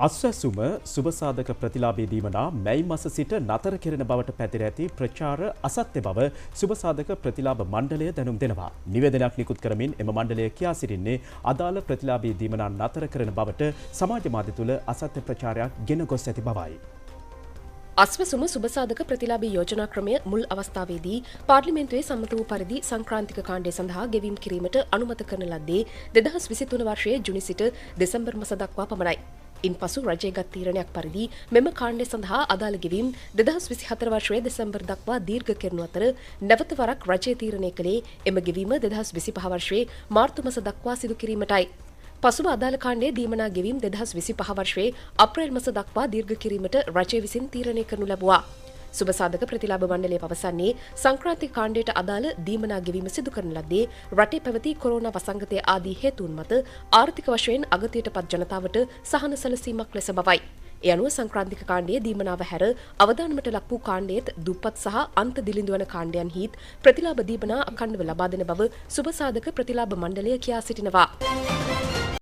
අස්වැසුම සුබසාධක ප්‍රතිලාභී දීමනා මැයි මස සිට නතර කෙරෙන බවට පැතිර ඇති ප්‍රචාර අසත්‍ය බව සුබසාධක ප්‍රතිලාභ මණ්ඩලය දැනුම් දෙනවා. නිවේදනයක් නිකුත් කරමින් එම මණ්ඩලය කියා සිටින්නේ අදාළ ප්‍රතිලාභී දීමනා නතර කරන බවට සමාජ මාධ්‍ය තුළ අසත්‍ය ප්‍රචාරයක් ගෙන ගොස් ඇති බවයි. අස්වැසුම සුබසාධක ප්‍රතිලාභී යෝජනා ක්‍රමය මුල් අවස්ථාවේදී පාර්ලිමේන්තුවේ සම්මත වූ පරිදි සංක්‍රාන්තික කාණ්ඩය සඳහා ගෙවීම් කිරීමට අනුමත කරන ලද්දේ 2023 වර්ෂයේ ජුනි සිට දෙසැම්බර් මස දක්වා පමණයි. ඉන්පසු රජය ගත් තීරණයක් පරිදි මෙම කාණ්ඩය සඳහා අදාළ ගෙවීම් 2024 වර්ෂයේ දෙසැම්බර් දක්වා දීර්ඝ කෙරෙනු අතර නැවත වරක් රජය තීරණය කළේ එම ගෙවීම 2025 වර්ෂයේ මාර්තු මස දක්වා සිදු කිරීමටයි. පසුව අදාළ කාණ්ඩයේ දීමනා ගෙවීම් 2025 වර්ෂයේ අප්‍රේල් මස දක්වා දීර්ඝ කිරීමට රජය විසින් තීරණය කරනු ලැබුවා. සුබසාධක ප්‍රතිලාභ මණ්ඩලය පවසන්නේ සංක්‍රාන්තික කාණ්ඩයට අදාළ දීමනා ගෙවීම සිදු කරන ලද්දේ රටේ පැවති කොරෝනා වසංගතය ආදී හේතුන් මත ආර්ථික වශයෙන් අගතියට පත් ජනතාවට සහන සැලසීමක් ලෙස බවයි. ඒ අනුව සංක්‍රාන්තික කාණ්ඩයේ දීමනාව හැර අවදානමට ලක් වූ කාණ්ඩයේත් දුප්පත් සහ අන්ත දිලිඳු වන කාණ්ඩයන්හිත් ප්‍රතිලාභ දීමනා අඛණ්ඩව ලබා දෙන බව සුබසාධක ප්‍රතිලාභ මණ්ඩලය කියා සිටිනවා.